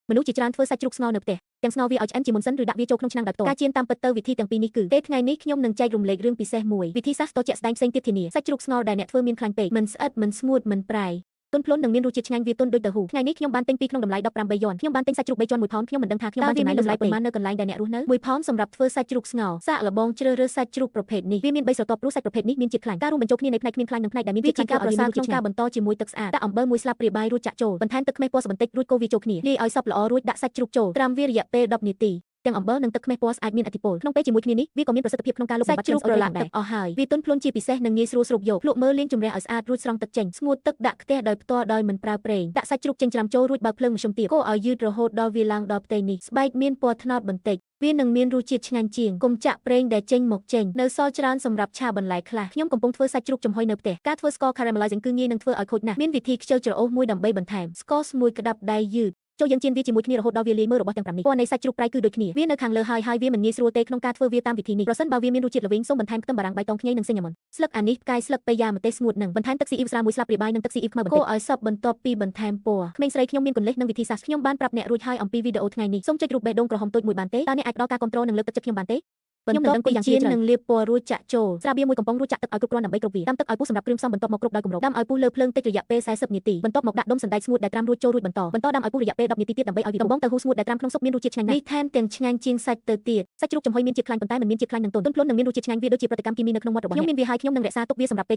មនុស្សជាច្រើនធ្វើសាច់ជ្រូកស្ងោរនៅផ្ទះទាំងស្ងោរវាឲ្យឆ្អិនជាមុនសិនឬដាក់វាចូលក្នុងឆ្នាំងដោយផ្ទាល់ការចៀនតាមពិតទៅវិធីទាំងពីរនេះគឺទេថ្ងៃនេះខ្ញុំនឹងចែករំលែករឿងពិសេសមួយវិធីសាស្ត្រតជាក់ស្ដែងផ្សេងទៀតធានាសាច់ជ្រូកស្ងោរដែលអ្នកធ្វើមានខ្លាញ់ពេកមិនស្អិតមិនស្ងួតមិនប្រៃទន់ភ្លន់និងមានរសជាតិឆ្ងាញ់វាទន់ដូចតៅហ៊ូថ្ងៃនេះខ្ញុំបានទិញពីក្នុងតម្លៃ18យន់ខ្ញុំបានទិញសាច់ជ្រូក3ជាន់1ផោនខ្ញុំមិនដឹងថាខ្ញុំបានចំណាយតម្លៃប៉ុន្មាននៅកន្លែងដែលអ្នករស់នៅ1ផោនសម្រាប់ធ្វើសាច់ជ្រូកស្ងោរសាកល្បងជ្រើសរើសសាច់ជ្រូកប្រភេទនេះវាមាន3ស្រទាប់ព្រោះសាច់ប្រភេទនេះមានជាតិខ្លាញ់ការរួមបញ្ចូលគ្នានៃផ្នែកគ្មានខ្លាញ់និងផ្នែកដែលមានជាតិខ្លាញ់ការប្រសើរក្នុងការបន្តជាមួយទឹកស្អាតដាក់អំបិលមួយស្លាបព្រាបាយរួចចាក់ចូលបន្ថែមទឹកខ្មេះពណ៌បន្តិចរួចកូរវាចូលគ្នាលាយឲ្យសព្វល្អរួចដាក់សាច់ជ្រូកចូលត្រាំវារយៈពេល10នាទីទាំងអំបិលនិងទឹកខ្មេះពណ៌ស្អាតមានឥទ្ធិពលក្នុងពេលជាមួយគ្នានេះវាក៏មានប្រសិទ្ធភាពក្នុងការលុបបំបាត់ជ្រូកប្រឡាក់ទឹកអស់ហើយវាទន់ភ្លន់ជាពិសេសនិងងាយស្រួលស្រូបយកភ្លក់មើលលាងជម្រះឲ្យស្អាតរួចស្រង់ទឹកចេញស្ងួតទឹកដាក់ខ្ទះដោយផ្ទាល់ដោយមិនប្រើប្រេងដាក់សាច់ជ្រូកចិញ្ច្រាំចូលរួចបើកភ្លើងមធ្យមទាបកូរឲ្យយឺតរហូតដល់វាឡើងដល់ផ្ទៃនេះស្បែកមានពណ៌ត្នោតបន្តិចវានឹងមានរសជាតិឆ្ងាញ់ជាងកុំចាក់ប្រេងដែលចេញមកចេញនៅសល់ច្រើនសម្រាប់ឆាបន្លែខ្លះខ្ញុំកំពុងធ្វើសាច់ជ្រូកចំហុយនៅផ្ទះការធ្វើស្ករ caramelizing គឺងាយនឹងធ្វើឲ្យខូចណាស់មានវិធីខ្ជិលច្រអូសមួយដើម្បីបន្ថែមស្ករស្មួយក្តាប់ដៃយឺតចូលយើងចៀនវាជាមួយគ្នារហូតដល់វាលាយមើលរបស់ទាំង5នេះពណ៌នៃសាច់ជ្រូកប្រៃគឺដូចគ្នាវានៅខាងលើហើយហើយវាមិនងាយស្រួលទេក្នុងការធ្វើវាតាមវិធីនេះប្រសិនបើវាមានរសជាតិល្វីងសូមបន្ថែមខ្ទឹមបារាំងបៃតងខ្ញីនិងស៊ីណាមុនស្លឹកអានេះផ្កាយស្លឹកពេយ៉ាម្ទេសស្ងួតនិងបន្ថែមទឹកស៊ីអ៊ីវស្រាមួយស្លាបព្រាបាយនិងទឹកស៊ីអ៊ីវខ្មៅបន្តិចកូរឲ្យសព្វបន្ទាប់ពីបន្ថែមពណ៌ក្មេងស្រីខ្ញុំមានកលិះនិងវិធីសាស្ត្រខ្ញុំបានប្រាប់អ្នករួចហើយអំពីវីដេអូថ្ងៃនេះសូមចុចរូបបេះដូងក្រហមតូចមួយបានទេតើអ្នកអាចផ្ដល់ការគាំទ្រនិងលើកទឹកចិត្តខ្ញុំបានទេខ្ញុំនឹងដឹងពីយ៉ាងជានឹងលាបពណ៌រួចចាក់ចូលស្រាបៀរមួយកំប៉ុងរួចចាក់ទឹកឲ្យគ្រប់គ្រាន់ដើម្បីគ្រប់វាដាំទឹកឲ្យពុះសម្រាប់គ្រឿងផ្សំបន្ទាប់មកគ្រប់ដោយគម្របដាំឲ្យពុះលើភ្លើងតិចរយៈពេល40នាទីបន្ទាប់មកដាក់ដុំសណ្តែកស្ងួតដែលត្រាំរួចចូលរួចបន្តដាំឲ្យពុះរយៈពេល10នាទីទៀតដើម្បីឲ្យវាដំបងតៅហ៊ូស្ងួតដែលត្រាំក្នុងស៊ុបមានរសជាតិឆ្ងាញ់ណាស់នេះថែមទាំងឆ្ងាញ់ជាងសាច់ទៅទៀតសាច់ជ្រូកចំហុយមានជាតិខ្លាញ់ប៉ុន្តែមិនមានជាតិខ្លាញ់នឹងទន់ទន់ភ្លន់និងមានរសជាតិឆ្ងាញ់វាដូចជាប្រតិកម្មគីមីនៅក្នុងមាត់របស់អ្នកខ្ញុំមានវាហើយខ្ញុំនឹងរក្សាទុកវាសម្រាប់ពេល